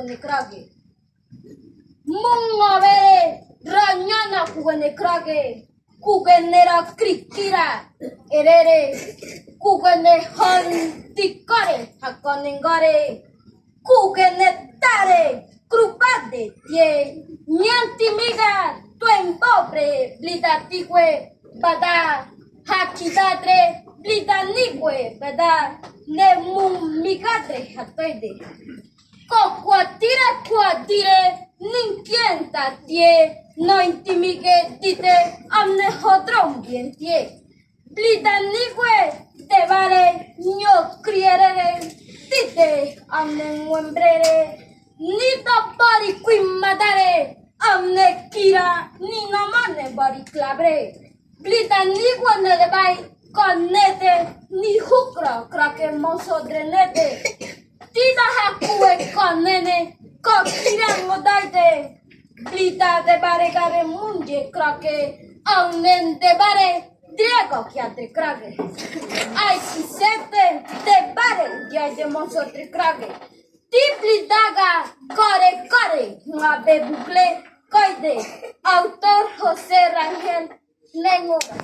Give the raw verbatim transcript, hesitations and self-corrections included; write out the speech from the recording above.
ne krage. Muńawere, rańana kugene krage. Kugene ra krikira erere. Kugene hon tikare hakonengare. Kugene tare krupade tie. Ñanti miga tuembobre blida tigue bada. Hakidadre blida nigue bada. Ne mumigadre hatoide. Kokuatira kuadire ninkienta tie. Nointimige dite amne hodron bientie. Blida nigue debare ño krierere, dide amne muembrere, nida bari kui madare, amne kira ni namane bari klabre. Blida nigue ne debai kanete, ni hukra krake monso drenete. Tida hakue kanene, kakira modaite. Blida debare gare munje krake, aunen debare driego kiate krake. Ai kisete debare diaide monso tre krake. Ti blidaga kare kare, ngabe bukle kaide. Autor José Rangel Nengora.